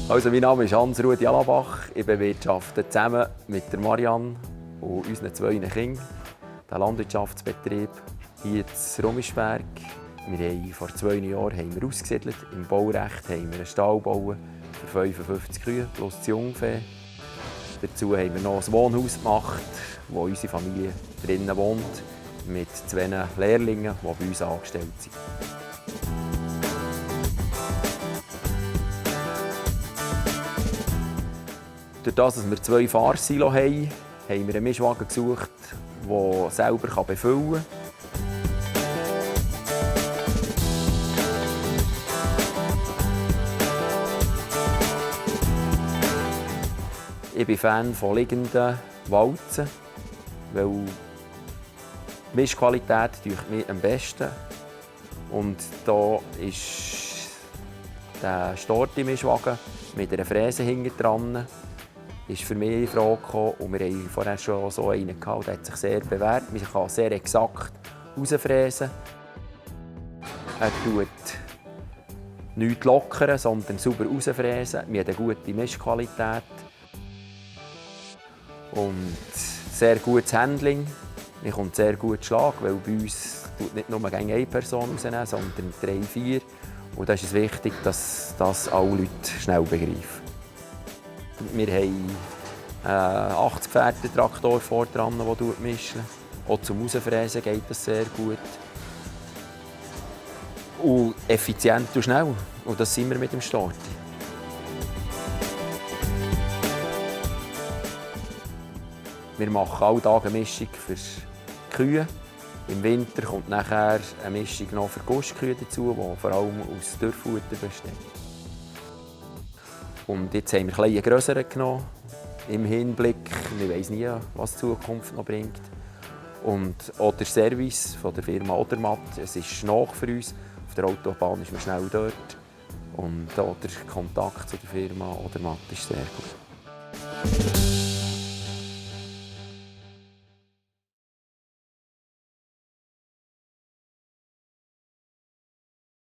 Also, mein Name ist Hans-Rudi Alabach. Ich bewirtschafte zusammen mit der Marianne und unseren 2 Kindern den Landwirtschaftsbetrieb hier in Romischberg. Vor 2 Jahren haben wir ausgesiedelt. Im Baurecht haben wir einen Stall gebaut für 55 Kühe plus das Jungvieh. Dazu haben wir noch ein Wohnhaus gemacht, wo unsere Familie drinnen wohnt, mit 2 Lehrlingen, die bei uns angestellt sind. Durch das, dass wir 2 Fahrsilos haben, haben wir einen Mischwagen gesucht, der selber befüllen kann. Ich bin Fan von liegenden Walzen, weil die Mischqualität mir am besten. Und da ist der Storti-Mischwagen mit einer Fräse hinten dran. Ist für mich in Frage gekommen. Und wir hatten vorher schon so einen gehabt, der hat sich sehr bewährt. Man kann sehr exakt rausfräsen. Er tut nichts lockern, sondern sauber rausfräsen. Wir haben eine gute Mischqualität. Und sehr gutes Handling. Man kommt sehr gut Schlag, weil bei uns nicht nur eine Person rausnehmen, sondern 3, 4. Und da ist es wichtig, dass das alle Leute schnell begreifen. Wir haben einen 80-Pferde-Traktor vorne dran, der mischt. Auch zum Rausfräsen geht das sehr gut. Und effizient und schnell. Und das sind wir mit dem Storti. Wir machen alle Tage eine Mischung für die Kühe. Im Winter kommt nachher eine Mischung noch für Gustkühe dazu, die vor allem aus Dürrfutter besteht. Und jetzt haben wir einen grösseren genommen, im Hinblick. Wir wissen nie, was die Zukunft noch bringt. Und auch der Service von der Firma Odermatt, es ist nach für uns. Auf der Autobahn ist man schnell dort. Und auch der Kontakt zu der Firma Odermatt ist sehr gut.